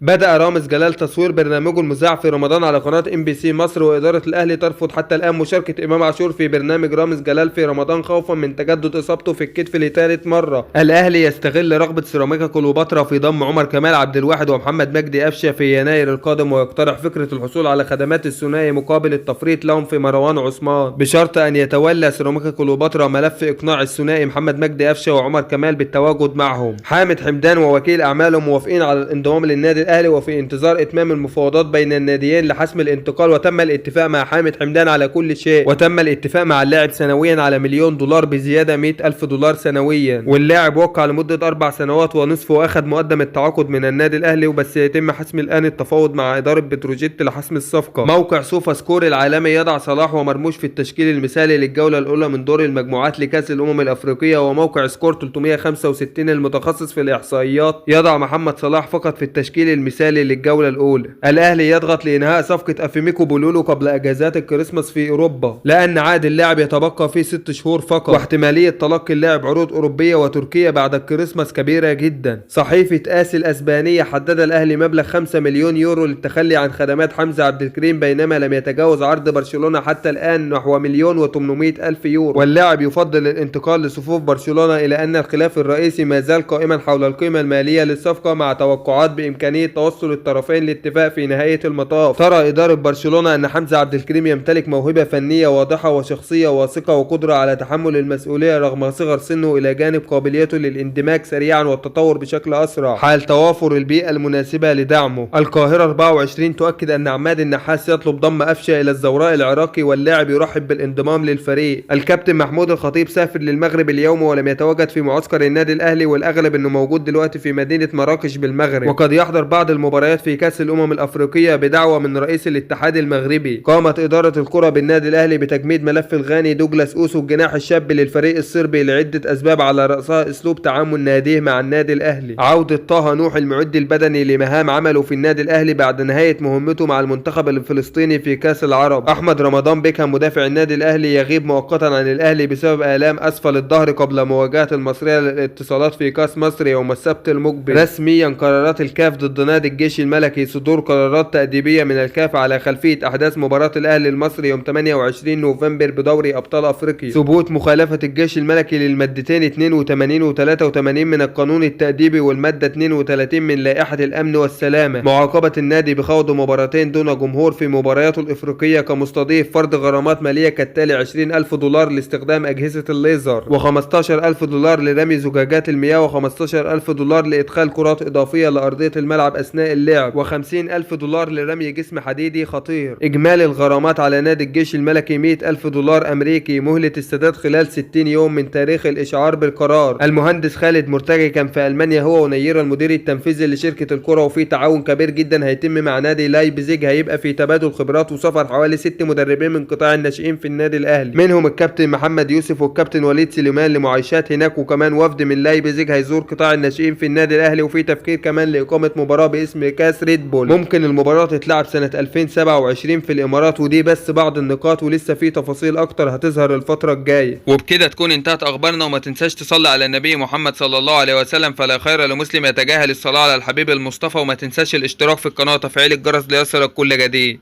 بدأ رامز جلال تصوير برنامجه المذاع في رمضان على قناة MBC مصر، وإدارة الأهلي ترفض حتى الآن مشاركة إمام عاشور في برنامج رامز جلال في رمضان خوفا من تجدد إصابته في الكتف لثالث مرة. الأهلي يستغل رغبة سيراميكا كليوباترا في ضم عمر كمال عبد الواحد ومحمد مجدي قفشة في يناير القادم، ويقترح فكرة الحصول على خدمات الثنائي مقابل التفريط لهم في مروان عثمان، بشرط أن يتولى سيراميكا كليوباترا ملف إقناع الثنائي محمد مجدي قفشة وعمر كمال بالتواجد معهم. حامد حمدان ووكيل أعماله موافقين على الانضمام للنادي الأهلي، وفي انتظار إتمام المفاوضات بين الناديين لحسم الانتقال. وتم الاتفاق مع حامد حمدان على كل شيء، وتم الاتفاق مع اللاعب سنويا على $1,000,000 بزيادة $100,000 سنويا، واللاعب وقع لمدة 4 سنوات ونصف وأخذ مقدم التعاقد من النادي الأهلي، وبس يتم حسم الآن التفاوض مع إدارة بتروجيت لحسم الصفقة. موقع سوفا سكور العالمي يضع صلاح ومرموش في التشكيل المثالي للجولة الأولى من دور المجموعات لكأس الأمم الأفريقية، وموقع سكور 365 المتخصص في الإحصائيات يضع محمد صلاح فقط في التشكيل المثالي للجولة الأولى. الأهلي يضغط لإنهاء صفقة أفيميكو بولولو قبل أجازات الكريسماس في أوروبا، لأن عقد اللاعب يتبقى فيه 6 شهور فقط، واحتمالية تلقي اللاعب عروض أوروبية وتركية بعد الكريسماس كبيرة جدا. صحيفة آس الأسبانية حدد الأهلي مبلغ 5 مليون يورو للتخلي عن خدمات حمزة عبد الكريم، بينما لم يتجاوز عرض برشلونة حتى الآن نحو 1,800,000 يورو، واللاعب يفضل الانتقال لصفوف برشلونة، إلى أن الخلاف الرئيسي ما زال قائما حول القيمة المالية للصفقة، مع توقعات بإمكانية توصل الطرفين لاتفاق في نهاية المطاف. ترى إدارة برشلونة أن حمزة عبد الكريم يمتلك موهبة فنية واضحة وشخصية واثقة وقدرة على تحمل المسؤولية رغم صغر سنه، إلى جانب قابليته للاندماج سريعا والتطور بشكل أسرع حال توافر البيئة المناسبة لدعمه. القاهرة 24 تؤكد أن عماد النحاس يطلب ضم أفشة إلى الزوراء العراقي، واللاعب يرحب بالانضمام للفريق. الكابتن محمود الخطيب سافر للمغرب اليوم ولم يتواجد في معسكر النادي الأهلي، والأغلب أنه موجود دلوقتي في مدينة مراكش بالمغرب، وقد يحضر بعض المباريات في كأس الأمم الأفريقية بدعوة من رئيس الاتحاد المغربي. قامت إدارة الكرة بالنادي الأهلي بتجميد ملف الغاني دوغلاس أوسو الجناح الشاب للفريق الصربي لعدة أسباب، على رأسها أسلوب تعامل ناديه مع النادي الأهلي. عودة طه نوح المعد البدني لمهام عمله في النادي الأهلي بعد نهاية مهمته مع المنتخب الفلسطيني في كأس العرب. أحمد رمضان بيكهام مدافع النادي الأهلي يغيب مؤقتا عن الأهلي بسبب آلام أسفل الظهر قبل مواجهة المصرية للاتصالات في كأس مصر يوم السبت المقبل. رسميا قرارات الكاف ضد نادي الجيش الملكي، صدور قرارات تأديبية من الكاف على خلفية أحداث مباراة الأهلي المصري يوم 28 نوفمبر بدوري أبطال أفريقيا. ثبوت مخالفة الجيش الملكي للمادتين 82 و 83 من القانون التأديبي والمادة 32 من لائحة الأمن والسلامة. معاقبة النادي بخوض مباراتين دون جمهور في مبارياته الإفريقية كمستضيف، فرض غرامات مالية كالتالي: $20,000 لاستخدام أجهزة الليزر، و$15,000 لرمي زجاجات المياه، و$15,000 لإدخال كرات إضافية لأرضية الملعب أثناء اللعب، و$50,000 لرمي جسم حديدي خطير. إجمالي الغرامات على نادي الجيش الملكي $100,000 أمريكي، مهلة السداد خلال 60 يوم من تاريخ الإشعار بالقرار. المهندس خالد مرتجي كان في ألمانيا هو ونيرة المدير التنفيذي لشركة الكرة، وفي تعاون كبير جدا هيتم مع نادي لايبزيج، هيبقى في تبادل خبرات وسفر حوالي 6 مدربين من قطاع الناشئين في النادي الأهلي، منهم الكابتن محمد يوسف والكابتن وليد سليمان لمعايشات هناك، وكمان وفد من لايبزيج هيزور قطاع الناشئين في النادي الأهلي، وفي تفكير كمان لإقامة مباراة باسم كاس ريد بول، ممكن المباراة تتلعب سنة 2027 في الإمارات. ودي بس بعض النقاط، ولسه في تفاصيل أكتر هتظهر الفترة الجاية. وبكده تكون انتهت أخبارنا، وما تنساش تصلي على النبي محمد صلى الله عليه وسلم، فلا خير لمسلم يتجاهل الصلاة على الحبيب المصطفى. وما تنساش الاشتراك في القناة وتفعيل الجرس ليصلك كل جديد.